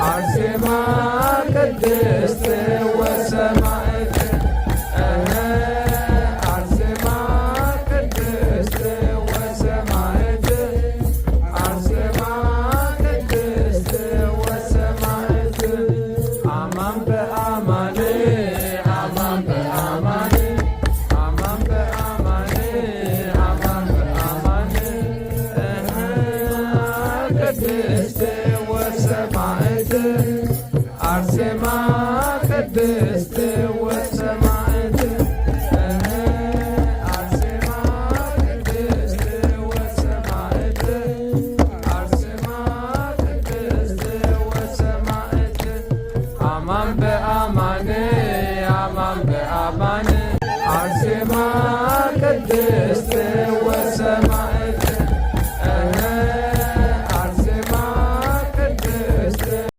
አርሴማ ቅድስት ወሰማዕት፣ አርሴማ ቅድስት ወሰማዕት፣ አርሴማ ቅድስት ወሰማዕት። አማን በአማን፣ አማን በአማን፣ አማን በአማን፣ አማን በአማን፣ ቅድስት ወሰማዕት አርሴማ።